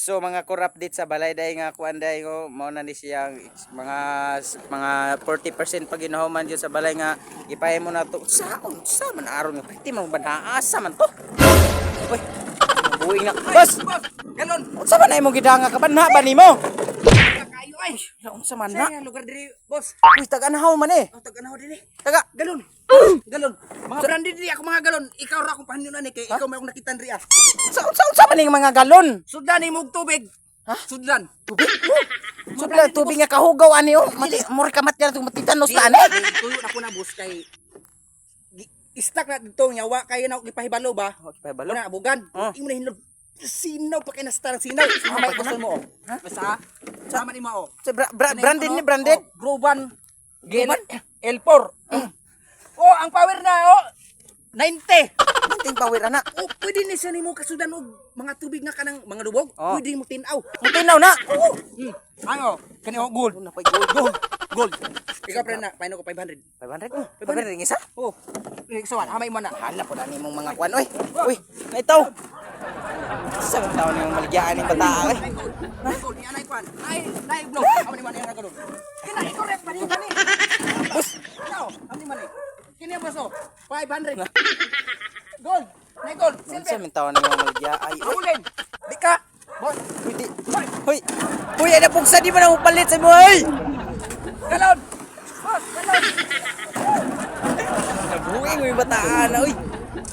So mga core update sa balay day nga kuan day ko mao na ni siyang mga mga 40% pag ginahuman jud sa balay nga gipahimo na to. Saon sa man aron nga pwede man ba asa man to? Uy. Buing na. Boss, Galon. unsa man na imong gidanga ka banha ba nimo? Kayo ay. Unsa man na? Sa lugar diri, boss. Uy, taga-anahaw man eh. Ang tag-anaw diri. Taga. Galon. Galon. Mga branded diri ako mga galon. Ikaw ra akong pahinunan eh kay ikaw may akong nakita diri ah. Unsa unsa unsa man ning mga galon? Sudlan ni og tubig. Ha? Sudlan. Tubig. Sudlan tubig nga kahugaw ani oh. Mati mura ka mat itong matitanos na ani. Tuyo na ko na, boss, kay istak na dito nya wa kay na gipahibalo ba? Okay, pahibalo. Wala abugan. Oh. Imo na hinlog. Sinaw pa kay nasta sinaw. Samay gusto mo oh. Ha? Basta. Sama ni mo oh. Sa branded ni branded. Oh, Groban. Gen L4. Oh, ang power na oh. 90. Ting power ana. Oh, pwede ni siya nimo kasudan og mga tubig nga kanang mga lubog. Oh. Pwede mo tinaw. Mutinaw na. Oo. Ano? Kani oh, gold. Una pa gold. Gold. Gold. Ikaw pre na, paano ko 500. 500. Oh, 500 ring isa. Oh. Eh, so hamay mo na. Hala po na nimong mga kwan oy. Uy, naitaw. Sa mga taon nimong maligyaan ning bataa oy. Ay, gold. Ay, gold. Ni anay kwan. Ay, nay blow. Amo ni man ang gold. Kina i-correct pa ni man. Bus, Ano? Amo ni man. Kini boss oh. 500. Gold. Nay gold. unsa Silver. man taon nimong maligya ay. Uy, Ulin. Di ka. Boss. uy, di. Hoy. Hoy, ay napugsa di man ang palit sa imo oy. Galon. Boss, galon. Nabuing mo yung bataan oy.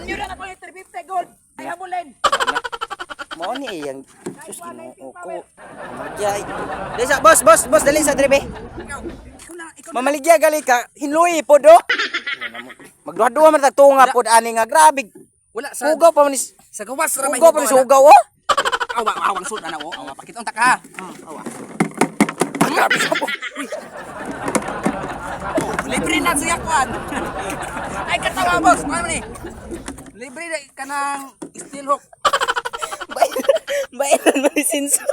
Inyo na ako yung 350 gold. Ay habulin. Mao ni iyang sus Ginoo ko. Maligya ay. Dali sa boss, boss, boss dali sa drebe. Ikaw. Ikaw na, ikaw na. Mamaligya gali ka, hinluy pod oh. Magduha-duha man tag tunga pod ani nga grabe. Wala sa Hugaw pa man ni sa gawas ra may hugaw pa man si hugaw oh. Awa, awang sud ana oh. Awa pakita unta ka. Awa. Grabe ka po. Uy. Oh, libre na siya kuan. Ay katawa boss, kuan man ni. Libre na kanang steel hook. Bayaran man ni Sinso.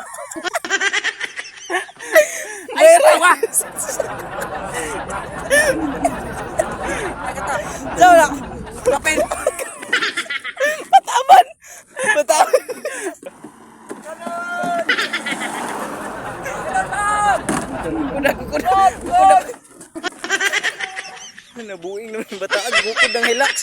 Ay katawa. Ay katawa. So na. Kapel. Pataman. Pataman. Kuna kuna. Kuna. Nabuing naman yung bataan. Bukod ng hilaks.